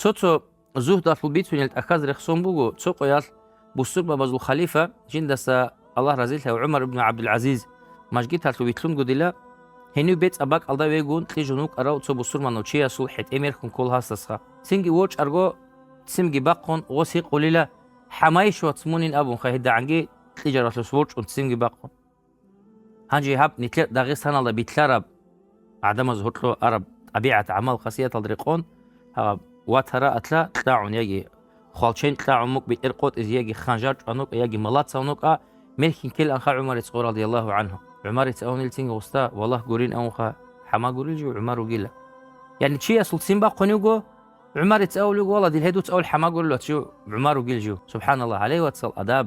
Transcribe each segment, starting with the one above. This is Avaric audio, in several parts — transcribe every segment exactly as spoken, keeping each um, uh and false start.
Цо-цо зугьдалъул бицунел тӀахьаз рехсон буго, цо къоялъ бусурбабазул халифа, жиндаса Аллагь разилъав ГӀумар ибн ГӀабдул-ГӀазиз, мажгиталъув вилълъунго дила, гьенив бецӀаб бакӀалда вегун кьижун вукӀарав цо бусурманав чиясул хӀетӀе мерхун ккола гьасдасха. Цинги ворчӀарго, ццимги бахъун, гъос гьикъулила, хӀамайищ вац мунин абунха, гьедагӀанги кьижаралъус ворчӀун ццимги бахъун. Гьанже гьаб нилъер Дагъистаналда билълъараб, гӀадамаз гьоркьо араб тӀабигӀат, гӀамал-хасияталда рекъон, гьаб ватара атла кьагӀун яги хвалчен кьагӀун мукӀ бетӀер къотӀизе, яги ханжар чӀван вукӀа, яги малац гьавун вукӀа, мерхин ккеланха ГӀумарица гъо, радияллагьу гӀанхӀу. ГӀумарица авнил цинги гъоста валагь гурин авунха, хӀама гурил жив ГӀумар вугила. Яни чиясул ццин бахъун вуго, ГӀумарица авулев вуго, вала, дил гьедуц авул хӀама гурил вац жив ГӀумар вугил жив. СубхӀаналлагь, гьале вацал адаб,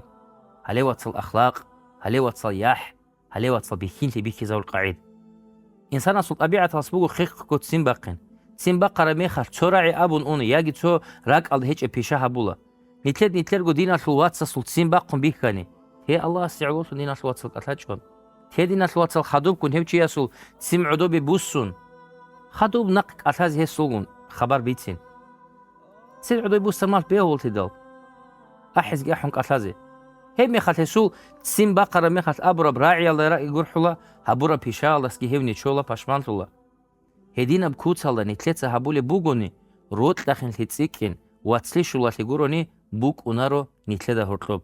гьале вацал ахлакъ, гьале вацал яхӀ, гьале вацал бихьинлъи бихьизавул къагӀида. Инсанасул тӀабигӀаталас буго хехго ццин бахъин. Ццин бахъараб мехалъ цо рагӀи абун уна яги цо ракӀалда гьечӀеб пиша гьабула. Нилъер-нилъерго диналъул вацасул ццин бахъун бихьани, те Аллагьасде гӀололъун диналъул вацал кӀалъачӀун. Те диналъул вацал хадубккун гьев чиясул ццин гӀодобе буссун, хадуб нахъ кӀалъазе гьесулгун хабар бицин. Ццин гӀодобе буссармалъ бегьуллъидал, ахӀизги ахӀун кӀалъазе. Гьеб мехалъ гьесул ццин бахъараб мехалъ абураб рагӀиялда рагӀи гурхӀула, гьабураб пишаялдасги гьев нечола, пашманлъула. Гьединаб куцалда нилъеца гьабулеб бугони, рокьахъинлъи цӀикӀкӀин, вацлъи щулалъи гурони букӀунаро нилъеда гьоркьоб.